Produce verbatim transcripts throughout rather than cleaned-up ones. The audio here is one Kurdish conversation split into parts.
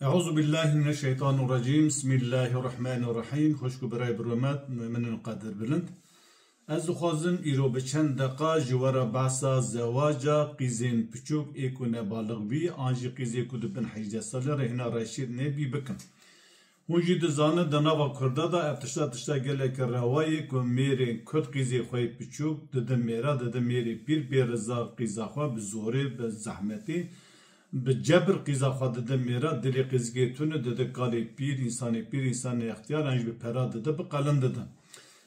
Eûzubillahimineşşeytanirracîm. Bismillahirrahmanirrahîm. Xwişk û birayê bi rûmet, muminên qedirbilind. Ez dixwazim îro bi çend deqa ji we re behsa zewaca qîzên piçûk ê ku nebalix bî, an jî qîzê ku di bin hejdeh salî re hîna reşîd nebî bikim. Hûn jî dizanin di nava Kurda de ev tişta tişta gelekî rewa ye ku mêrên Kurd qîzê xwe yê piçûk didin mêra, didin mêrê pîr bê riza qîza xwe bi zorê, bi zehmetî, bi cebir qîza xwe didin mêra, dilê qîzikê tune didin kalê pîr, însanê pîr, însanê extiyar, an jî bi pera didin, bi qelin didin.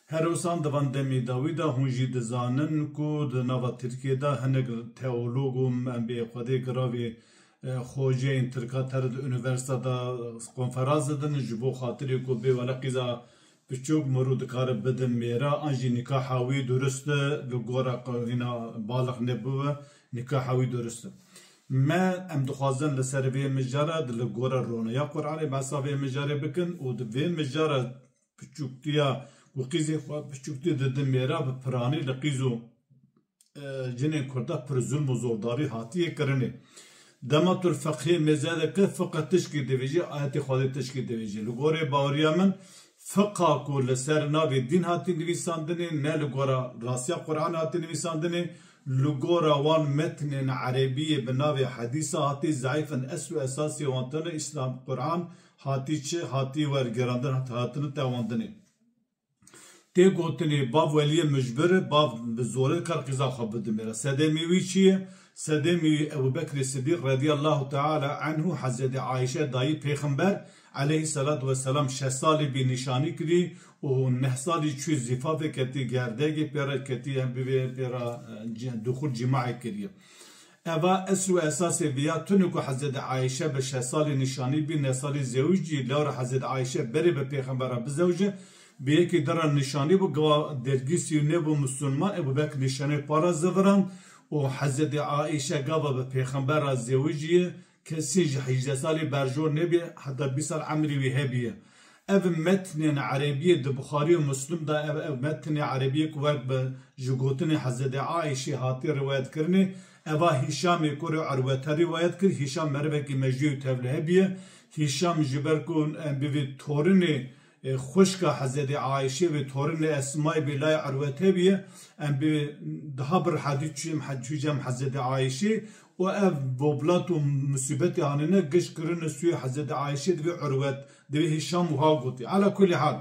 Her wisa di van demê dawî de hûn jî dizanin ku di nava Tirkiyê de hinek teolog û em bê Xwedê giravê, e, xoceyên Tirka tere di unîversîta de konferans didin, ji bo xatirê ku bê wele qîza piçûk mirû dikare bidin mêra, an jî nîkaha wî durist e, li gora qewhîna balix nebûwe, nîkaha wî durist e. Me, em dixwazin li ser vê mijara di li gora roneya Qur'anê behsa vê mijarê bikin û di vê mijara piçûktiya ku qîzê xwe piçûktî didin mêra bi piranî li qîz û, e, cinên Kurda pir zulm û zordarî hatiye kirinê. Dema tu li fiqhê mêze de kir, fiqh tişkî divêjî, ayetê Xwedê tişkî divêjî. Li gorê baweriya min, fiqha ku li ser navê dîn hatî nivîsandinê, ne li gora rastiya Qur'an hatî nivîsandinê, li gora wan metnên erebiyê bi navê hedîsa hatî zeîf in, esl û esasê wan tune Îslam, Qur'an hatî çi, hatî wergerandin, hat-, hatine tewandinê. Tê gotinê, bav weliyê mijbir, bav bi zorê kar qîza xwe bidimêre. Sedemê wî çi ye? Sedemê wî Ebu Bekrê Sidîq radiyallahu teala anhu Hezretî Ayşe dayî Pêxember aleyhisselatu vesselam şeş salî bî nîşanî kirî û neh salî çû zîfafê ketî gerdegê pê re ketî em bivê pê re, e, ci-, duxul cîmaê kiriye. Eva esl û esasê viya tune ku Hezretî Ayşe bi şeş salî nîşanî bî, neh salî zewicî, lewra Hezretî Ayşe berê bi Pêxembera bizewce, bi yekî dira nîşanî bû, gava dergîsî nebû misilman, Ebu Bekr nîşanê para zivirand û Hezretî Ayşe gava bi Pêxembera zewicî, kesî ji hejdeh salî berjor nebî, heta bîst sal emrî wî hebiye. Ev metnên erebiyê di Buxarî û Muslim de ev, ev metnê erebiyê ku wek bi ji gotinê Hezretî Ayşê hatiye riwayet kirinê, eva Hîşamê kurê Urwete riwayet kir. Hîşam merivekî mejnû û tevlihe bîye. Hîşam ji ber ku em bivê torinê, e, xwişka Hezretî Ayşê bê, torinê Esmayê bê, layê Urwete bîye. Em bê daha bir hedî çûyem, çûyem Hezretî Ayşê û ev boblat û musîbetê hanine giş kirine sûyê Hezretî Ayşê divê Urwet, divê Hîşam wiha gotî. Ala kulî hal,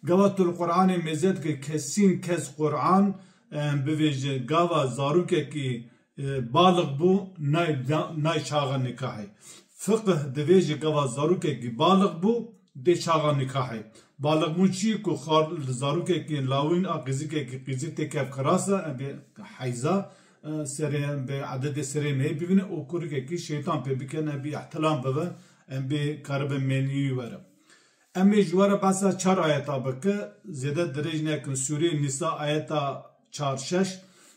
gava tu li Qur'anê mêze dike, kesîn kes Qur'an, em, bivêje, gava zarokekî, e, balix bû, nay, nay çaxa nikahê. Fiqh divêje gava zarokekî balix bû, dê çaxa nikahê. Balixbûn çi ku xar li zarokekî lawîn a qîzikekî qîzî tê kev kirasa, em bê heyza, e, serê, em bê ededê serê mehê bibîne û kurikekî şeytan pê bikin, em bê ihtilam bibe, em bê karibe menî were. Em ê ji we re behsa çar ayeta bike, zêde dirêj nekin. Sûreyê Nîsa ayeta çar şeş,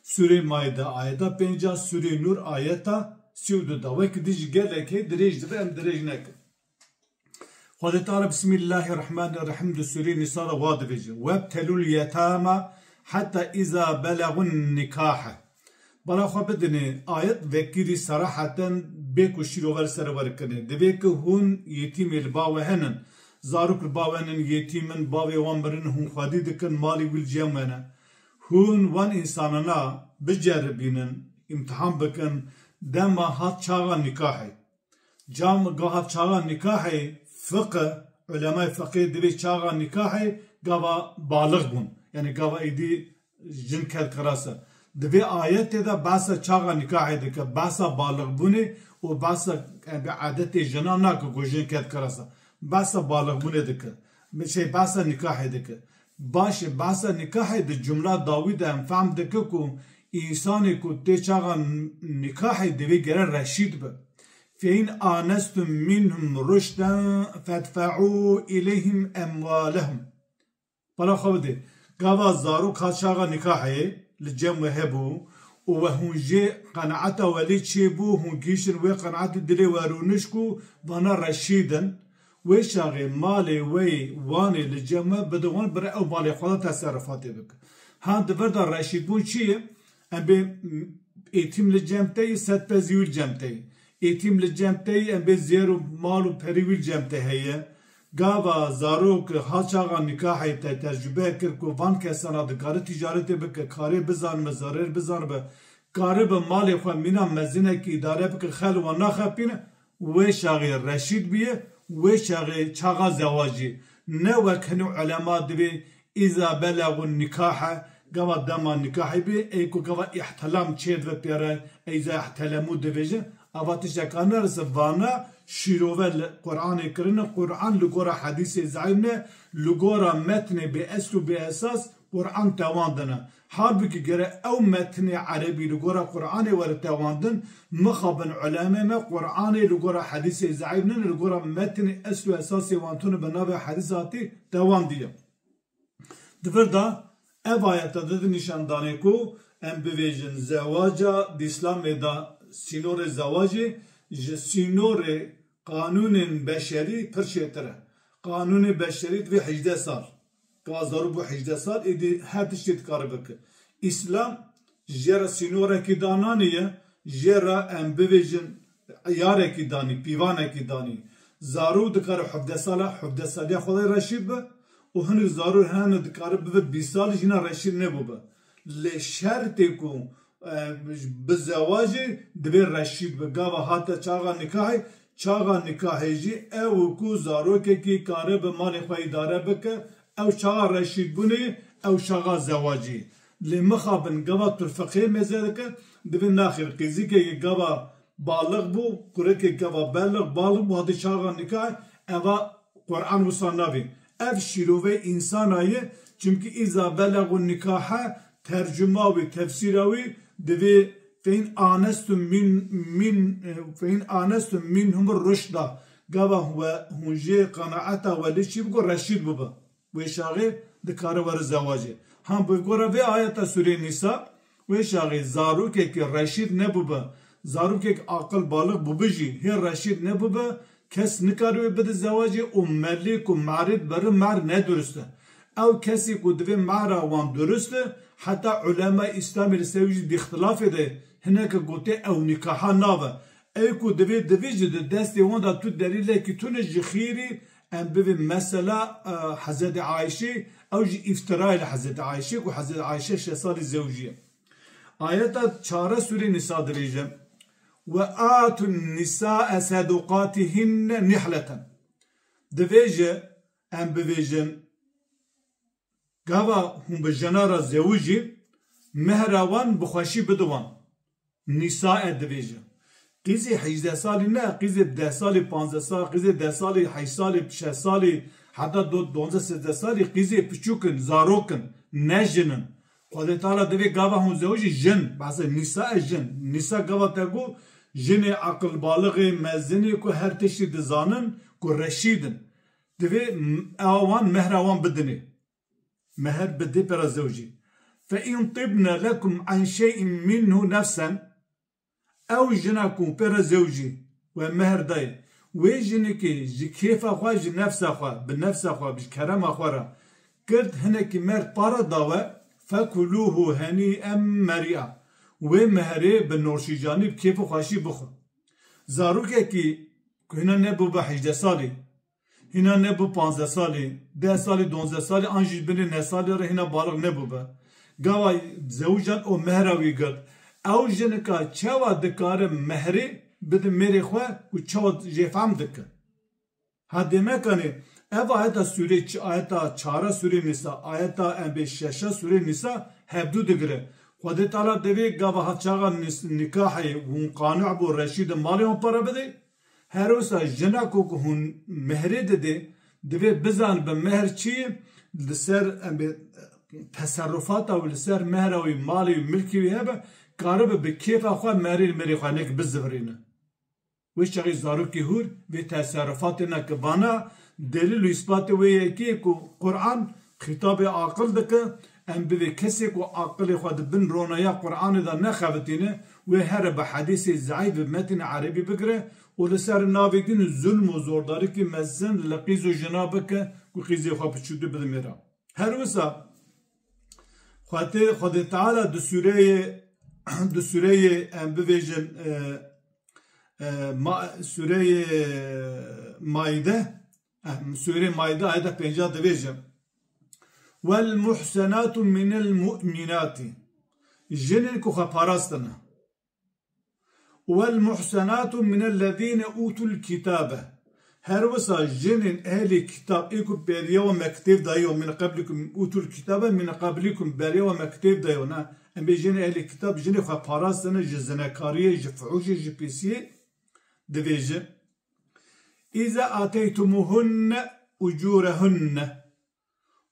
Sûreyê Maîde ayeta pênca, Sûreyê Nûr ayeta sî û du da. Wekî dî jî gelekê dirêj dibe, em dirêj nekin. Xwedê Teala Bismillahirrahmanirrahîm di Sûreyê Nîsa de wa dibêje: "Webtelul yetama heta iza belagun nikahe." Bala xwe bidinê, ayet vekirî seraheten bê ku şîrover sere werkirine. Divê ku hûn yetîmê li ba we henin, zarok li ba we henin, yetîm in, bavê wan mirin, hûn xwedî dikin, malê wî li cem we ne. Hûn wan însanana biceribînin, îmtihan bikin, dema hat çaxa nîkahê. Cam gaha çaxa nikahê fiqh, ulemay fiqhê divê çaxa nikahê gava balix bûn. Yani gava êdî jin ket kirasa. Di vê ayetê de behsa çaxa nikahê dike, behsa balix bûnê û behsa, yani, bi adetê jina nake ku jin ket kirasa. Behsa balix bûnê dike. Şey, behsa nikahê dike. Baş e, behsa nikahê di cumla dawî de em fehm dike ku însanê ku tê çaxa nikahê divê gere reşîd be. Fe in anestum minhum ruşden fedfe'û ileyhim emwalehum. Bala xwe bidê. Gava zarok ha çaxa nikahê li cem we hebû û we hûn jê qenaeta welî çêbû, hûn gihîştin wê qenaetî dilê we rûnişt ku vana reşîd in, wê çaxê malê we yê wan ê li cem we bide wan, bire ew malê xwe de teserrufatê bike. Ha di vir de reşîdbûn çi ye? Em bê êtîm li cem te yî, sedpezî wî li cem te yî. Êtîm li cem te yî, em bê zêr û mal û perî wî li cem te heye. Gava zarok ha çaxa nikahê te tecrube kir ku van kesana dikare tîcaretê bike, karê bizanibe, zarêr bizanibe, karibe malê xwe mîna mezinekî îdare bike, xel wan naxepîne, wê çaxê reşîd bûye, wê çaxê çaxa zewacî. Ne wek hinî ulema divê îza belexû nikahe, gava dema nikahê bê, ey ku gava îhtelam çêdibe pê re, ey îza îhtelemû divêjin, ava tişteka nerse vana şîrove li Qur'anê kirine, Qur'an li gora hedîsê zeîf ne, li gora metnê bê esl û bê esas Qur'an tewandine. Halbûkî gere ew metnê erebî li gora Qur'anê were tewandin, mixabin ulemê me Qur'anê li gora hedîsê zeîf nine, li gora metnê esl û esasê wan tune bi navê hedîs hatî tewandiye. Di vir de ev ayeta di di nîşandanê ku em bivêjin zewaca di Îslamê de sînorê zewacê ji sînorê qanûnên beşerî pir çêtir e. Qanûnê beşerî divê hejdeh sal. Ka zarok bû hejdeh sal, êdî her tiştê dikare bike. Îslam jê re sînorekî dananiye, jê re em bivêjin iyarekî danî, pîvanekî danî. Zarok dikare hevdeh sala, hevdeh saliya xwe de reşîd be û hinek zarok hene dikare bibe bîst salî jîna reşîd nebûbe. Lê şertê ku, e, bi zewacê divê reşîd be. Gava hate çaxa nikahê, çaxa nikahê jî ew ku zarokekî kare bi malê xwe îdare bike, ew çaxa reşîdbûnê, ew çaxa zewacî. Lê mixabin gava tu fiqhê mêze dike, divê naxir qîzikekî gava balix bû, kurekê gava belix, balix bû, hatî çaxa nikahê, eva Qur'an wisa navê. Ev şîrovê însana ye, çimkî îza belexû nikahe, tercuma wî, tefsîra wî divê fein anestum min, min, fein anestum minhum ruşda. Gava we hûn jê qenaeta welî çî biko, reşîd bibe. Wê çaxê dikare were zewacê. Ham bi gora vê ayeta Sûrê Nîsa, wê çaxê zarokekî reşîd nebûbe, zarokek aqil balix bûbe jî, hê reşîd nebûbe, kes nikare wê bide zewacê û melîk û merîd beri mehr ne durust e. Ew kesî ku divê mehra wan durust e, heta ulema Îslamê li ser wî jî di îxtilafê de, hineke gotê ew nikaha nabe. Ey ku divê, divê jî di destê wan de tu delîlekî tune ji xîrî, em bivê mesela, e, Hezretî Ayşê, ew jî îftirayê li Hezretî Ayşê, ku Hezretî Ayşe şeş salî zewjî ye. Ayeta çare Sûrê Nîsa dibêje, "Ve atun nîsae sedûqatîhinne nihleten." Divêje, em bivêjin, gava hûn bi jina re zewicî, mehra wan bi xweşî bidiwan. Nîsae dibêje. Qîzê hejdeh salî ne, qîzê deh salî, panzdeh salî, qîzê deh salî, heşt salî, şeş salî, heta do-, duwazdeh sêzdeh salî qîzê piçûk in, zarok in, ne jin in. Xwedê Teala divê gava hûn zewicî jin, behsê nîsae jin. Nîsa gava te got, jinê aqilbalixê, mezinê ku her tiştî dizanin, ku reşîd in. Divê m-, ewa wan mehra wan bidinê. Mehr bidê pê re zewjî. Fe in tibne lekum an şey'in minhu nefsen, ew jina ku pê re zewjî we mehr dayê, wê jinikê ji kêfa xwe, ji nefsa xwe, bi nefsa xwe, bi kerema xwe re girt, hinekî mehr para da we, fekuluhu henî'en merî'a. Wê meherê bi norşîcanî, bi kêf û xweşî bixwe. Zarokekî ku hîna nebûbe hejdeh salî, hîna nebû panzdeh salî, deh salî, duwazdeh salî, an jî binê neh salî re hîna balix nebûbe. Gava zewjan û mehra wî girt. Ew jinika çawa dikare mehrê bide mêrê xwe û çawa jê fehm dike? Ha demekanê, ev ayeta sûrê ç-, ayeta çara sûrê Nîsa, ayeta em bê şeşa sûrê Nîsa hevdû digire. Xwedê Teala divê gava ha çaxa nis-, nikahê hûn qanû bû, reşîd in, malê hûn para bidê. Her wisa jina ku, ku hûn mehrê didê, divê bizanibe mehr çi ye, li ser, em bê, teserrufata wî, li ser mehra wî, malê wî, milkê wî hebe, karibe bi kêfa xwe mehrê mêrê xwe hinekî bizivirîne. Wê çaxê zarokê hûr vê teserrufatê neke. Vana delîl û îsbatê wê yekê ye ku Quran xîtabê aqil dike, em bivê kesê ku aqilê xwe di bin ronaya Quranê de nexebitîne, wê here bi hedîsê zeîf, bi metnê erebî bigire û li ser navê din zulm û zordarîkî mezin li qîz û jina bike ku qîzê xwe piçûk bide mêra. Her wisa Xwedê, Xwedê Teala di sûreyê, di sûreyê em bivêjin, e, e, ma, Sûreyê Maîde, e, Sûreyê Maîde ayeta pêncî dibêje: "Wel muhsenatu minel mu'minati." Jinên ku xwe parastine. "Wel muhsenatu minellezîne utul kitabe." Her wisa jinên ehlê kitab, ê ku beriya we me kitêb dayo, min qablikum utul kitabe, min qablikum beriya we me kitêb dayo, ne? Em bê jinê ehlê kitab, jinê xwe parastine ji zinekariyê, ji fuhuşê, ji pîsiyê, dibêje: "Îza ateytumuhunne ucurehunne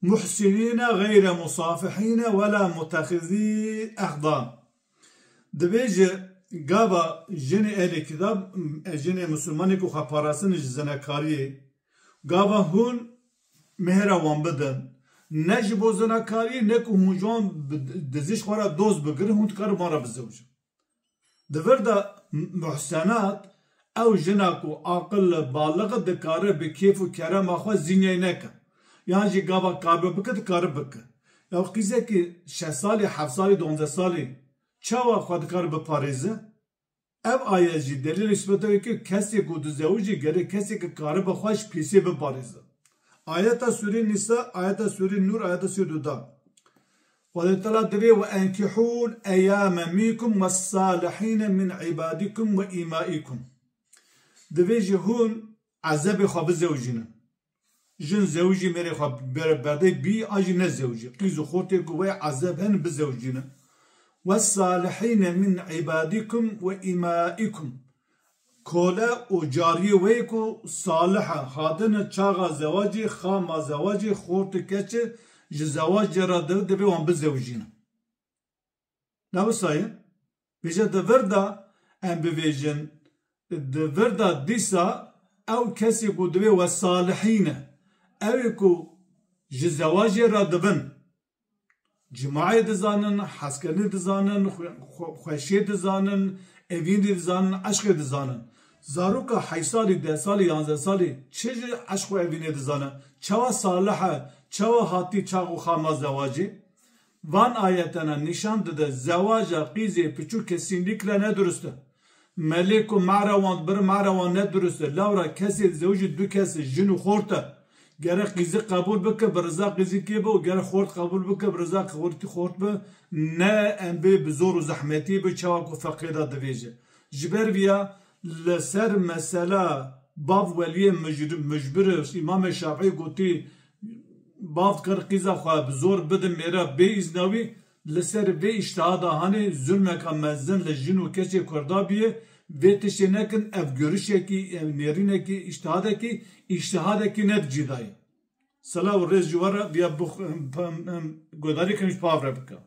muhsinîne gayre musafihîne ve la mutexizî ehdan." Dibêje, gava jinê ehlê kitab, jinê misilmanê ku xwe parastin ji zinekariyê, gava hûn mehra wan bidin, ne ji bo zinekariyê, ne ku hûn ji wan bi, dizî ji xwe re dost bigirin, hûn dikarin wan re bizewicin. Di vir de muhsenat, ew jina ku aqil, balix dikare bi kêf û kerema xwe zînyayî neke. Yan jî gava kar bike, dikare bike. Ew qîzekî şeş salî, heft salî, duwazdeh salî çawa xwe dikare biparêze? Ev ayet jî delîlê îsbatê wê ku kesê ku dizewicî gerê kesê ku karibe xwe ji pîsê biparêze. Ayeta Sûrê Nîsa, ayeta Sûrê Nûr, ayeta sî û du da. Xwedê Teala divê: "Ve enkihûl eyame mîkum ve salihîne min îbadikum ve îmaikum." Divê ji hûn ezebê xwe bizewicînin. Jin zewicî mêrê xwe ber-, berdê bî, an jî nezewicî. Qîz û xortê ku wê ezeb hen bizewicînin. "Ve salihîne min îbadikum ve îmaikum." Kole û cariyê wê ku salih e, hatine çaxa zewacê, xama zewacê, xortê keçê ji zewacê re di-, divê wan bizewicînin. Ne wisa ye? Bêje di vir de em bivêjin, di vir de dîsa ew kesê ku divê we salihîn e, ew ê ku ji zewacê re dibin, cimayê dizanin, hezkirinê dizanin, xwe-, xwe-, xweşiyê dizanin, evînê dizanin, eşqê dizanin. Zaroka heşt salî, deh salî, yanzdeh salî çi ji eşq û evînê dizane? Çawa salih e? Çawa hatî çax û xama zewacê? Van ayetena nîşan dide zewaja qîzê piçûk kesînlîkle ne durust e. Melê ku mehra wan dibir, mehra wan ne durust e. Lewra kesê dizewicî du kes e, jin û xort e. Gere qîzî qebûl bike, bi riza qîzîkê be û gere xort qebûl bike, bi riza xortî xort be. Ne em bê bi zor û zehmetî be, çawa ku feqê de divêje. Ji ber viya li ser mesela bav weliyê mujr-, mujbir, Îmamê Şafî gotî, bav dikar qîza xwe bi zor bidin mêra bê îzna wî, li ser vê îştihada hanê zulmeka mezin li jin û keçê Kurda bîye, vê tiştê nekin, ev görüşekî, ev nêrînekî, îştihadekî, îştihadekî ne di cî de ye. Silav û rêz ji we re, viya bix-, em, em, em, guhdarî kirin ji pav re bike.